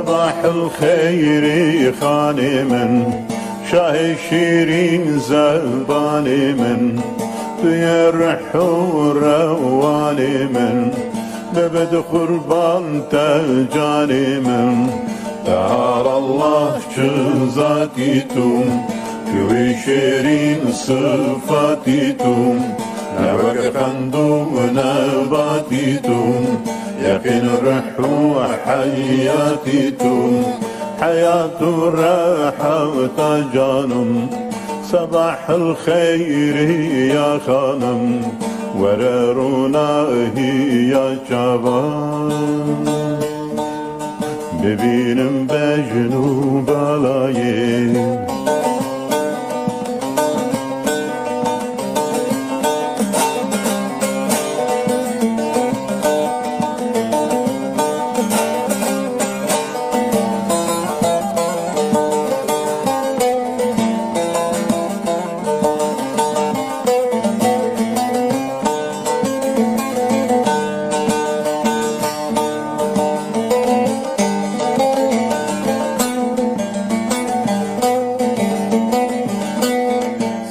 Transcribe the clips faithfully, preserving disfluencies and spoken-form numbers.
Sebahil xeyrî xanê min, şahê şîrîn zebanê min, tu yê rih û rewanê min, bibid qurban te canê min. Te har Allah çi zatî tu, tu wî şêrîn sifatî tu, ne wek qend û nebatî tu, yeqîn rih û heyatî tu, heyat û reheta canim. Sebahil xeyrî ya xanim, were rûnahî ya çavan. Bibînim bejn û balayê.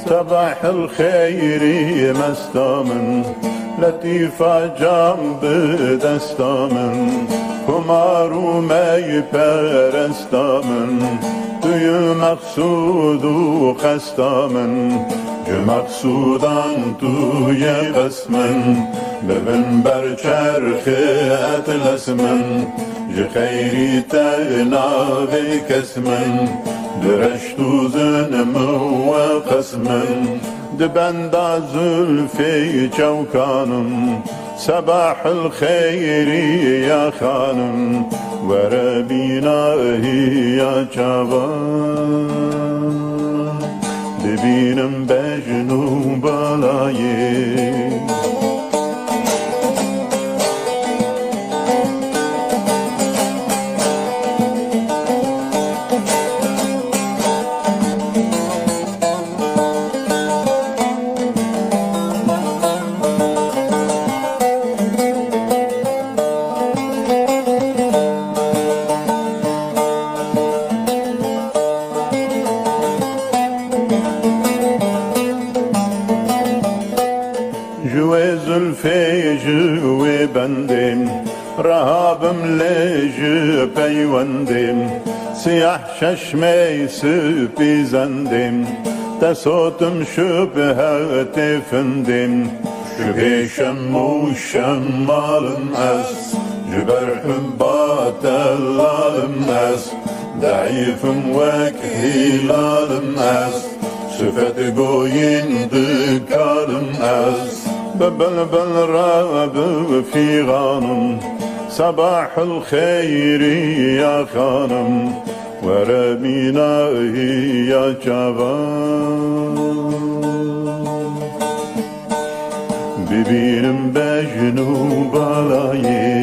Sebahil xeyrî mesta min, letîfa cam bi desta min, xumar û mey peresta min, tu yî meqsûd û qesta min, ji meqsûdan tu yê qest min, bibin ber çerxê etles min, ji xeyrî te navê kes min, di reşt û zinim we qes min, di benda zulfê çewkanim, sebahil xeyrî ya xanim, were bînahî ya çavan. Dibînim bejn û balayê. Ji wê zulfê, ji wê bendê, reha bim lê ji peywendê. Siyah çeşmey spî zendê, te sotim şubhetê findê. Şubhê şem û şemalim ez, ji ber hubba te lalim ez. Deîfim wek hîlalim ez, sifet goyîn dikalim ez. Bi bilbil re bifîxanim, sebahil xeyrî ya xanim, were bînahî ya çavan. Bibînim bejn û balayê.